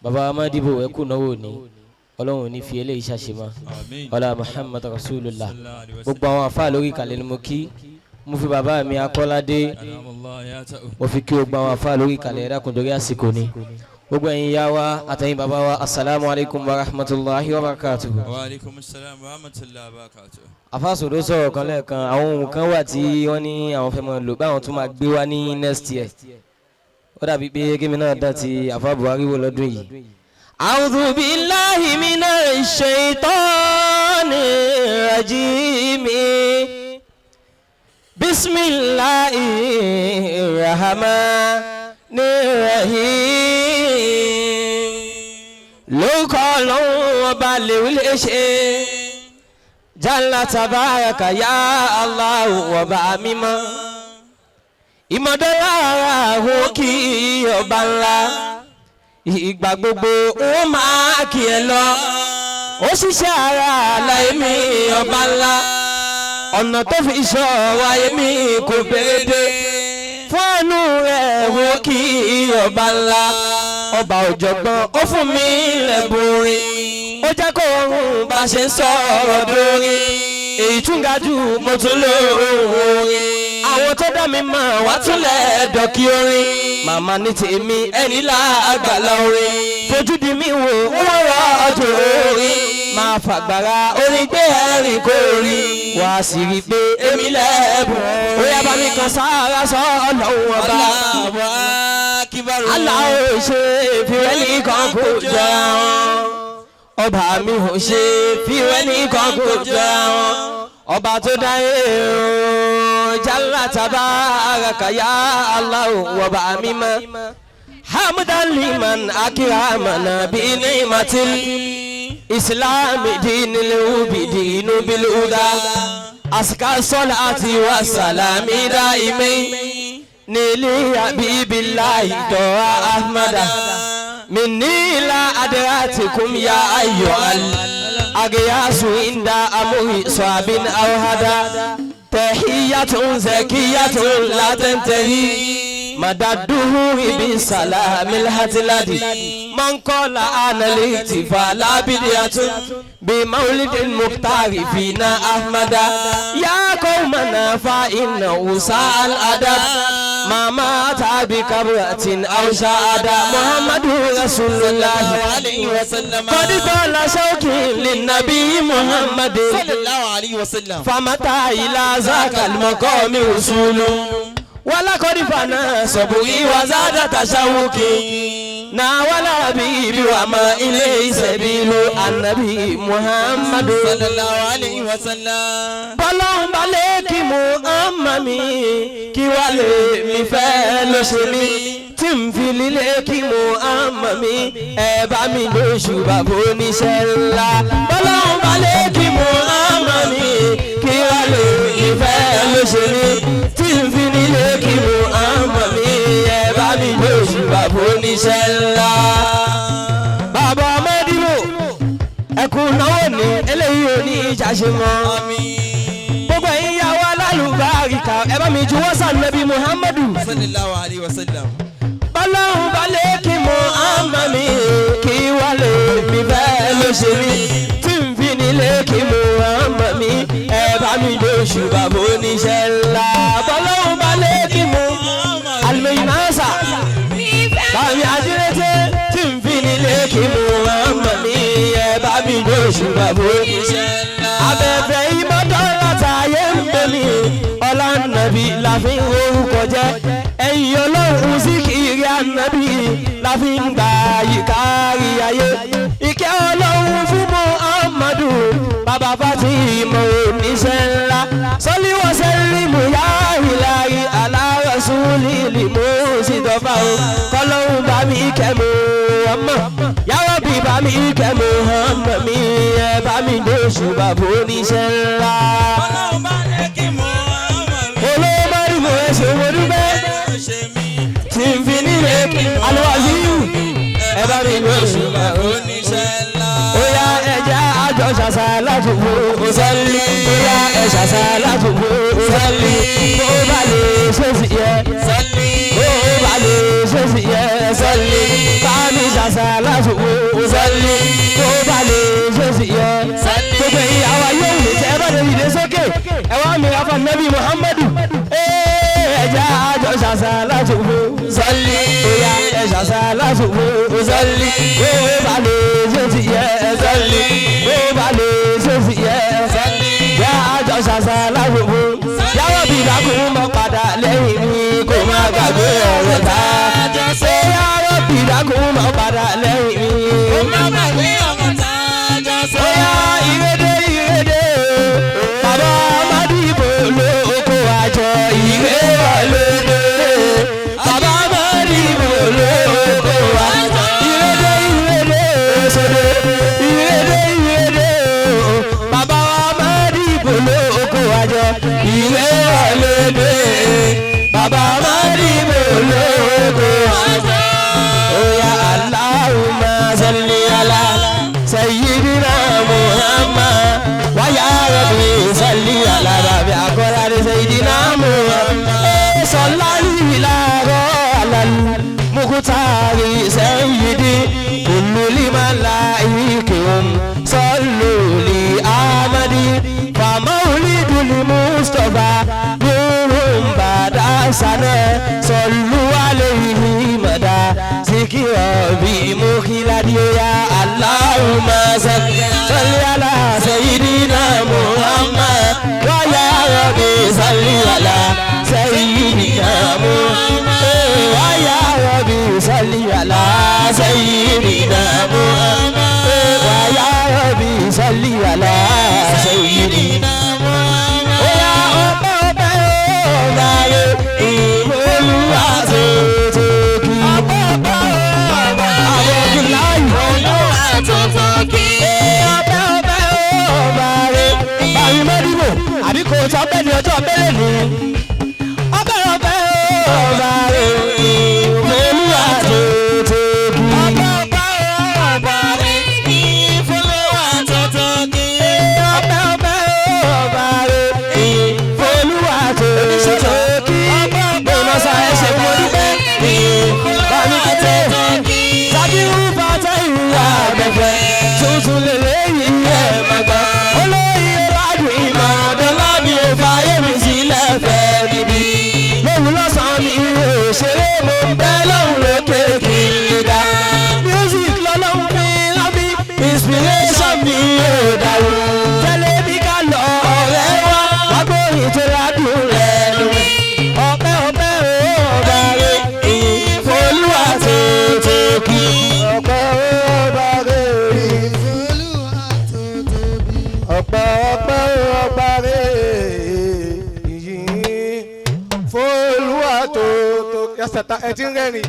Baba Amadibo ẹ kú náwó ni Ọlọ́run ní fi eléyìí ṣàṣemá ọlá Muhammad Rasulullah. Gbogbo àwọn àfáà lórí ìkàlẹ̀ ni mo kí. Mo fi bàbá mi Akọ́ládé, mo fi kí gbogbo àwọn àfáà lórí ìkàlẹ̀. Ẹ̀dá kùn torí àsìkò ni. Gbogbo ẹ̀yin yá wa àtẹ̀yin bàbá wa, asalaamu alaykum wa rahmatulahi wa barakatuhu. Wa alaikum salam wa rahmatullahi wa barakatuh. Afásòdó sọ̀rọ̀ kan lẹ́ẹ̀kan, àwọn ohun kan wà tí wọ́n ní àwọn fẹ́ máa lò báwọn tún máa gbé wá ní next year. Ó dàbí pé kémi náà dá ti àfa Buhari wò lọ́dún yìí. A'udhu billahi minash shaitani rajim. Bismillahir rahmanir rahim. Lórúkọ Ọlọ́run ọba lèwí lè ṣe. Jalla tabaraka ya Allah ọba mímọ́. Ìmọ̀dọ́lá àwọn kí ọba ńlá. Ìgbà gbogbo ó máa kí ẹ lọ. Ó ṣiṣẹ́ ara àlàyé mi ọba ńlá. Ọ̀nà tó fi sọ wáyé mi kò béèrè. Fún àánú rẹ̀ wò kí ọba ńlá. Ọba ọ̀jọ̀gbọ́n ó fún mi lẹ́bùn orin. Ó jẹ́ kó oorun bá ṣe ń sọ̀rọ̀ dórí. Èyí tún ga jù mo tún lò orin. Àwọn tó dá mi mọ̀ wá tún lẹ́ẹ̀dọ̀ kí orin. Màmá ní tèmi ẹni láàgbàlá orin. Fojú di mi wò wọ́n rọ̀ ọjọ́ orin. Máa fàgbàrà orin gbé ẹ̀rìn kó rí. Wà á sì rí i pé èmi lẹ́ẹ̀bùn. Ó yá bá mi kan sára sọ Ọlọ́run ọba. Allah ò ṣe fìwẹ́lì kan kò jẹun. Ọba mi ò ṣe fìwẹ́lì kan kò jẹun. Ọba tó dá èrò jalla tabaraka ya Allah ọba mi mọ́. Hamdan liman akramana bi ni'matil Islam dinil ubi dinu bil huda. Aska salati wa salami daimi. Nili habibillahi toa Ahmada. Minni la adratikum ya ayyuhal agyasu inda amuri swabin aw hada. Tahiyyatun zakiyatun la tantahi. Madaduhu bi salamil hatiladi. Man qala ana litifa la bidiyatun bi maulidil muktari fina Ahmada. Ya qawmana fa innahu sa'al adab. Ma mata bi kabratin aw sha'ada. Muhammadu Rasulullah alayhi wa sallam. Qad qala shawqi lin-nabi Muhammadin sallallahu alayhi wa sallam. Famata ila zakal maqami usulu. Walaqad fana sabri wa zada tashawuki. Na wala habibi wa ma ilayhi sabilu annabi Muhammadu sallallahu alayhi wa sallam. Bọ́lọ́hún balẹ̀ kí Muhammad mi kí wá lè mi fẹ́ ló ṣe mí. Tí n fi lílé kí Muhammad mi ẹ bá mi lóṣù bàbá oníṣẹ́ ńlá. Bọ́lọ́hún balẹ̀ kí Muhammad mi kí wá lè mi fẹ́ ló ṣe mí. Tí n fi lílé kí Muhammad mi ẹ bá mi lóṣù bàbá oníṣẹ́ ńlá. Bàbá Amadibo ẹkùn náwó ní eléyìí ò ní ìjà ṣe mọ́. Gbogbo ẹ̀yin yá wa lálùbáríkà ẹ bá mi juwọ́ sànẹ́bí Muhammadu. Sallallahu alayhi wa sallam. Bọ́lọ́hún balẹ̀ kí Muhammad mi kí wá lè mi fẹ́ ló ṣe mí. Tí n fi nílé kí Muhammad mi ẹ bá mi lóṣù bàbá oníṣẹ́ ńlá. Bọ́lọ́hún balẹ̀ kí Muhammad alimẹ́yìnásà bàmí àdírẹ́tẹ́ tí n fi nílé kí Muhammad mi ẹ bá mi lóṣù bàbá oníṣẹ́ ńlá. Abẹ́fẹ́ ìmọ̀dọ́lá tààyè ń bẹ̀ mí ọlá nàbí la fi ń orúkọ jẹ́. Ẹ̀yin Ọlọ́run sí kiri ànábì la fi ń gbà yìí kárí ayé. Ìkẹ́ Ọlọ́run fún Muhammadu bàbá Fatima oníṣẹ́ ńlá. Sọ́líwọ́ sẹ́límù yá ìlàrí alárọ̀súlì lìmú sí dọ́fà o. Kọ́lọ́hún bá mi kẹ́ mu ọmọ. Yàrá bí bá mi kẹ́ mu ọmọ mi ẹ bá mi lóṣù bàbá oníṣẹ́ ńlá. Ọlọ́run bá lè kí Muhammad mi Olówó márùn-ún ẹ ṣe mo dúpẹ́. ló ṣe mí. Tí n fi nílé Alwaziu ẹ bá mi lóṣù bàbá Oníṣẹ́ ńlá. Ó yá ẹja àjọ ṣàṣà látòkò òsẹ́lì. Ó yá ẹ ṣàṣà látòkò òsẹ́lì. Bó bá lè ṣe sí yẹ. Sọ́lí. Bó bá lè ṣe sí yẹ sẹ́lì. Bá mi ṣàṣà. ṣàṣàlásù sọ́lé tó bá lè ṣe sí yẹ. Gbogbo ìyàwó yóò wù tẹ́ ẹ bá lè dìde sókè. Ẹ wá mi rafa Nabi Muhammadu. Ẹja àjọ ṣàṣàlásù sọ́lé. Oya ẹ ṣàṣàlásù sọ́lé. Tó bá lè ṣe sí yẹ sọ́lé. Tó bá lè ṣe sí yẹ sọ́lé. Yà àjọ ṣàṣàlásù. Yàrá bí ìdákùn mọ́ padà lẹ́yìn mi kò má gbàgbé ọ̀rọ̀ tá a jọ ṣe. Yàrá bí ìdákùn mọ́ padà lẹ́yìn mi kò má gbàgbé ọ̀rọ̀ tá a jọ ṣe. Oya ìrèdè ìrèdè bàbá Mádìbò ló kó àjọ ìrè wọlé. Bàbá Mádìbò ló kó àjọ ìrèdè ìrèdè sódò ìrèdè ìrèdè bàbá Mádìbò ló kó àjọ ìrè wọlé. Bàbá Mádìbò ló kó àjọ. Oya Allahumma salli ala Sayyidina Muhammad wa ya Rabbi salli ala Rabbi akola Sayyidina Muhammad sallallahu alal mukhtari sayyidi kullu limalaikihum sallu li amadi fa mawlidul Mustafa nurun bada sana sallu alayhi mada zikra bi mukhiladi ya Allahumma salli ala sayyidina Muhammad wa ya Rabbi salli ala sayyidina Muhammad wa ya Rabbi salli ala sayyidina Muhammad wa ya Rabbi salli ala sayyidina Muhammad. Oya ọba ọba ọba rẹ ìmọ̀lúwa tuntun kí. Ọba ọba ọba àwọn olúwa tuntun kí. Ọba ọba ọba rẹ bàmí mọ́dìbò àbí kò tọ́ bẹ́ẹ̀ ni ọjọ́ bẹ́ẹ̀ ni. Ọba ọba ọba rẹ ìmọ̀lúwa tuntun kí. Ọba ọba ọba rẹ ìfọlúwa tuntun kí. Ọba ọba ọba rẹ ìfọlúwa tuntun kí. Bọ́lá sa ẹsẹ̀ mo dúpẹ́ bàmí kété. Sábírú bàtà ìwà abẹ́fẹ́ tuntun lélẹ́yìn ẹ̀ máa gbọ́. Olóyè ládùn ìmọ̀ ọ̀dọ́lábì ò fàyè mi sílẹ̀ fẹ́ níbí. Lóhùn lọ́sàn-án mi ò ṣeré mo ń bẹ́ lọ́hùn lókè kí n lè dá. Music lọ́lọ́hún mi lábí inspiration mi ò dàrú. Tẹ́lẹ̀ bí ká lọ ọ̀rẹ́ wa wá gbóyìn tó ládùn lẹ́nu mi. Ọpẹ́ ọpẹ́ ọba rẹ̀ ìfolúwa tuntun kí. Ọpẹ́ ọba rẹ̀ ọpẹ́ ọpẹ́ ọba rẹ̀ ìyìn f'Olúwa tó tó. Yasata ẹ ti ń rẹ́rìn.